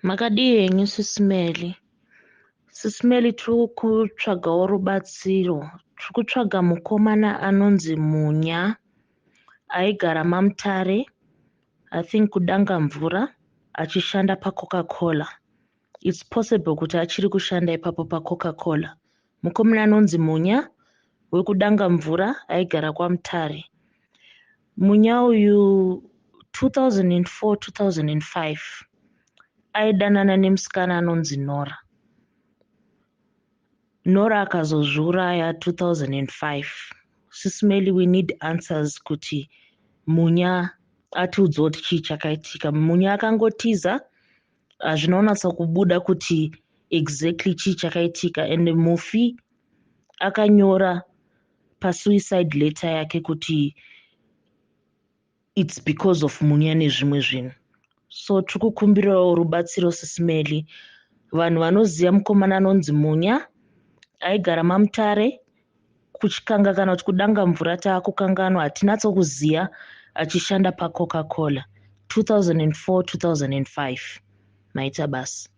Makadii henyu Sis Melly? Sis Melly tiri kutsvagawo rubatsiro. Tiri kutsvaga mukomana anonzi Munya aigara maMutare, I think kuDangamvura, achishanda paCoca-Cola. It's possible kuti achiri kushanda ipapo paCoca-Cola. Mukomana anonzi Munya wekuDangamvura aigara kwaMutare. Munya uyu 2004 2005 aidanana nemusikana anonzi Nora. Nora akazozviuraya 2005. Sis Melly, we need answers kuti Munya atiudze kuti chii chakaitika. Munya akangotiza, hazvina kunatsa kubuda kuti exactly chii chakaitika, and mufi akanyora pasuicide letter yake kuti it's because of Munya nezvimwe zvinhu. So tiri kukumbirawo rubatsiro, Sis Melly, vanhu vanoziva mukomana anonzi Munya aigara maMutare, kuChikanga kana kuti kuDangamvura, taakukanganwa, hatinatsokuziva, achishanda paCoca-Cola 2004 2005. Maita basa.